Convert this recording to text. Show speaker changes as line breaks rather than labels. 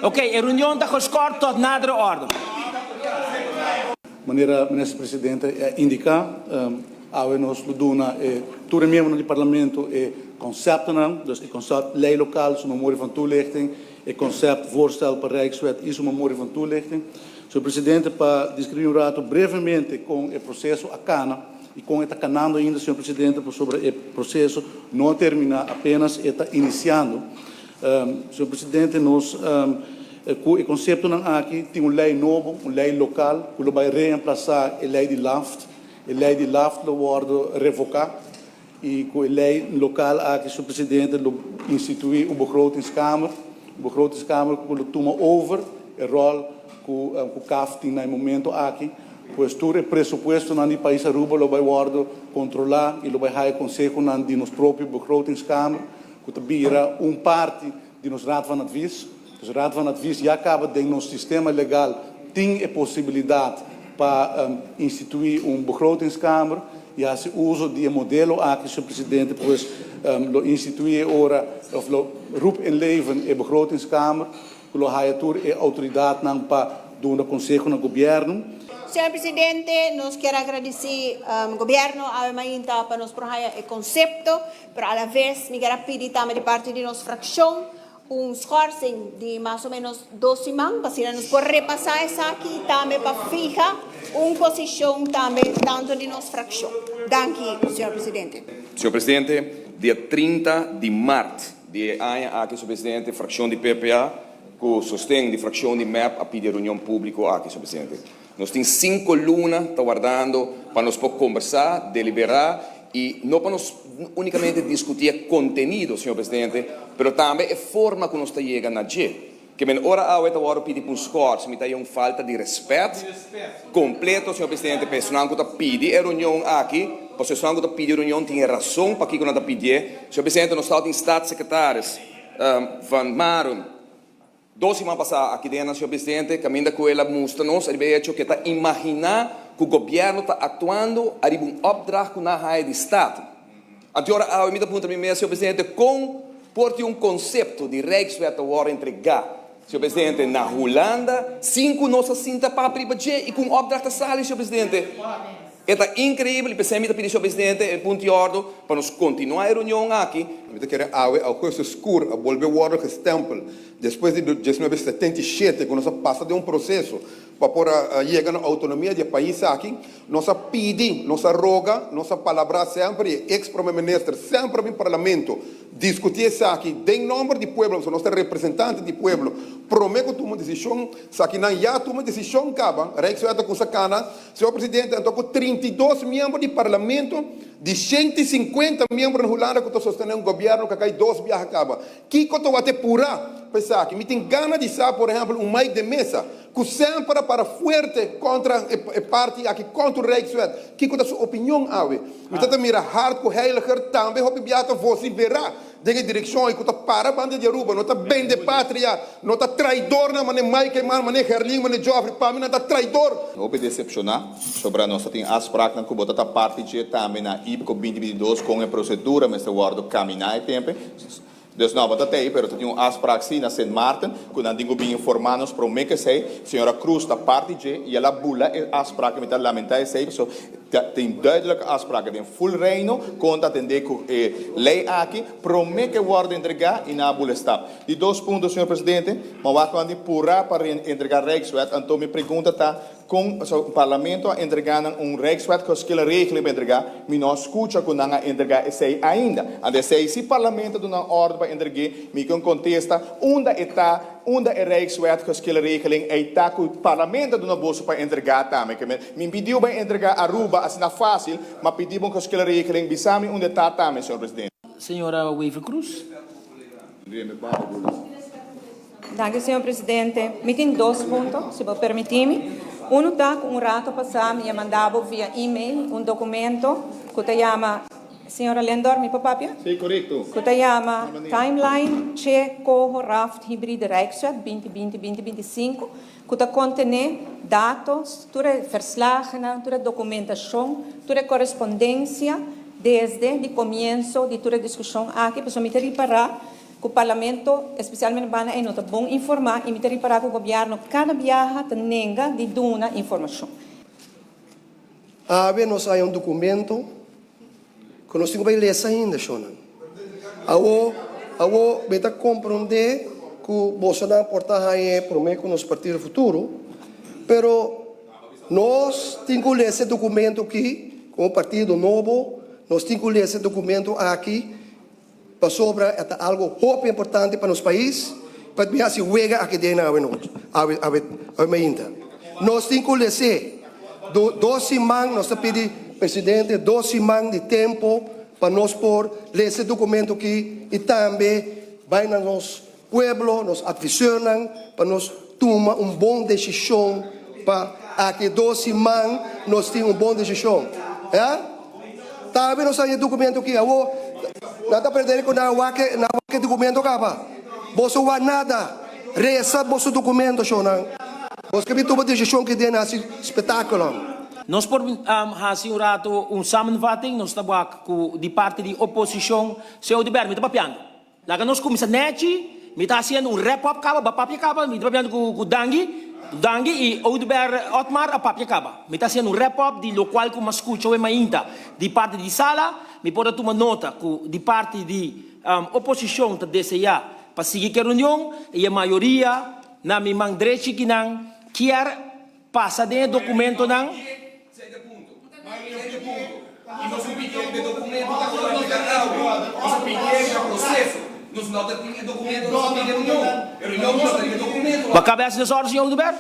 Ok, e reunion ta geschorst tot nadere orde.
Manera Minister Presidente a indica, awe nos lo duna e tur e miembronan di Parlamento e conceptonan, dus e concept ley local, su memorie van toelichting, e concept voorstel pa Rijkswet y su memorie van toelichting. Señor Presidente, pa describi un rato brevemente con e proceso a cana y con e ta canando ainda, Señor Presidente, pasobra e proceso no a termina, apenas e ta iniciando. Señor Presidente, nos cu e conceptonan aki tin un ley nobo, un ley local, cu lo bay reemplaza e ley di LAFT. E ley di LAFT lo wordo revoca y cu e ley local aki, Señor Presidente, lo institui un begrotingskamer, un begrotingskamer cu lo tuma over e rol cu CAF tin na e momento aki. Pues tur e presupuestonan di pais Aruba lo bay wordo controla y lo bay haya consehonan di nos propio begrotingskamer, cu ta bira un parti di nos Raad van Advies. Dus Raad van Advies ya caba den nos sistema legal tin e posibilidad pa institui un begrotingskamer y haci uso di e modelo aki, Señor Presidente, pues lo institui e ora of lo roep in leven e begrotingskamer cu lo haya tur e autoridadnan pa duna conseho na gobierno.
Señor Presidente, nos kier a gradici Gobierno awe mainta pa nos por haya e concepto, pero a la vez mi kier a pidi tambe di parti di nos fraccion un schorsing di mas o menos 2 siman pa asina nos por repasa esaki y tambe pa fiha un posicion tambe tanto di nos fraccion. Danki, Señor Presidente.
Señor Presidente, dia 30 di maart di aña aki, Señor Presidente, fraccion di PPA, cu sosten di fraccion di MEP, a pidi reunion publico aki, Señor Presidente. Nos tin 5 luna ta wardando pa nos por combersa, delibera y no pa nos unicamente discuti e contenido, Señor Presidente, pero tambe e forma cu nos ta yega na dje. Kiermen ora awe ta wordo pidi un schors, mi ta un falta di respet completo, Señor Presidente, pa esnan cu ta pidi e reunion aki, pa esnan cu ta pidi reunion tin rason pa kico nan ta pidi. Señor Presidente, nos tin staatssecretaris Van Marum, 2 siman pasa aki den, Señor Presidente, caminda cu el a mustra nos, ariba hecho cu ta imagina cu gobierno ta actuando ariba un opdracht cu nan a haya di Staat. Awor, awe mi ta puntra mi mes, Señor Presidente, con por tin un concepto di Rijkswet ta wordo entrega, Señor Presidente, na Hulanda, sin cu nos a sinta papia riba dje y cu un opdracht ta sali, Señor Presidente. Ta increibel, y pesey mi ta pidi, Señor Presidente, e punto di orde pa nos continua e reunion aki.
Mi ta kere awe augustus scur a bolbe worden gestempel despues di 1977 cu nos a pasa den un proceso pa por yega na autonomia di pais aki. Nos a pidi, nos a roga, nos a palabra semper y ex-prome minister semper den Parlamento discuti esaki den nomber di pueblo, nos ta representante di pueblo, prome cu tuma decision. Esaki nan ya tuma decision caba, Rijkswet cu sacana, Señor Presidente, anto cu 32 miembro di Parlamento, di 150 miembro na Hulanda cu ta sostene un gobierno cu cay dos biaha caba. Kico ta wate pura, esaki. Mi tin gana di sa, por ehempel, un Mike de Meza, cu semper para fuerte contra e parti aki, contra Rijkswet. Kico ta su opinion awe? Mi ta mira hard cu Heiliger tambe hopi biaha ta vocifera den direccion y cu ta para banda di Aruba, no ta bende patria, no ta traidor na mane Mike Eman, mane Gerlin, mane Geoffrey, pa mi no ta traidor.
Hopi decepciona sobre nos tin afspraak cu bo ta parti dje tambe na IPCO 2022 cu e procedura mester wordo camina e tempo. Dus no, bo ta pero tin un afspraak si na Sint Maarten, cu nan tin cu bin informa nos prome cu esey, señora Cruz ta parti dje, y el a bula e afspraak, mi ta lamenta esey, so tin duidelijke afspraak den full reino, con ta atende cu e ley aki, prome cu wordo entrega y nan a bula stap. Di dos punto, señor Presidente, ma wak di pura pa entrega Rijkswet, anto mi pregunta ta, con so, Parlamento a entrega un Rijkswet geschillenregeling pa entrega, mi no a scucha cu nan a entrega esey ainda. Anto esey si Parlamento duna orde pa entrega, mi con contesta, unda ta, unda e Rijkswet geschillenregeling ey ta cu Parlamento duna boso pa entrega tambe. Kiermen, mi pidiu pa entrega Aruba asina facil, ma pidi un geschillenregeling, bisami unda ta tambe, señor Presidente.
Señora Wever Cruz.
Danki, señor Presidente. Mi tin dos punto, si bo permiti mi. Uno ta cu un rato pasa mi a manda bo via e-mail un documento cu ta yama, señora Lendor, mi por papia?
Si, corecto.
Cu ta yama Timeline Che Coho Raft Hybride Rijkswet 2020-2025, cu ta contene datos, tur verslagen, tur documentacion, tur correspondencia desde di comienso di tur discusion aki, pasobra mi ta ripara. Ku Parlamento, espesialmente banda ei no ta bon informá i mi ta ripará ku gobièrnu kada biaha ta nenga di duna informashon.
Awe nos haña un documento cu nos tin cu bay lesa ainda, shownan. Awo, awo mi ta comprende cu bosonan por ta haña e prome cu nos Partido Futuro, pero nos tin cu lesa e documento aki como partido nobo, nos tin cu lesa e documento aki Pasobra e ta algo hopi importante pa nos pais, pa bin haci wega aki den awe nochi, awe, awe, awe mainta. Nos tin cu lese. Do, dos siman nos ta pidi presidente dos siman di tempo pa nos por lese e documento aki y tambe bay na nos pueblo, nos adviseurnan pa nos tuma un bon decision pa aki dos siman nos tin un bon decision. Ya? Tambe nos haña e documento aki. Awor nan ta pretende cu nan a wak e, nan a wak e documento caba. Boso wak nada. Reza boso documento, shownan. Boso ke bin tuma decision ki den haci spectaculo.
Nos por haci un rato un samenvatting. Nos ta wak cu di parti di oposicion, señor Oduber, mi ta papiando. Laga nos kuminsá nèchi, mi ta hasiendo un wrap up kaba, bo a papia kaba, mi ta papiando ku ku Dangui, Dangui i Oduber Otmar a papia kaba. Mi ta hasiendo un wrap up di lokual ku mi a skucha awe mainta di parti di sala, mi por a tuma nota ku di parti di oposishon ta deseá pa sigui ku e reunion i e mayoria na mi man drechi kinan kier pasa den e dokumentonan. Bo a kaba e hasi desòrdu, señor Oduber?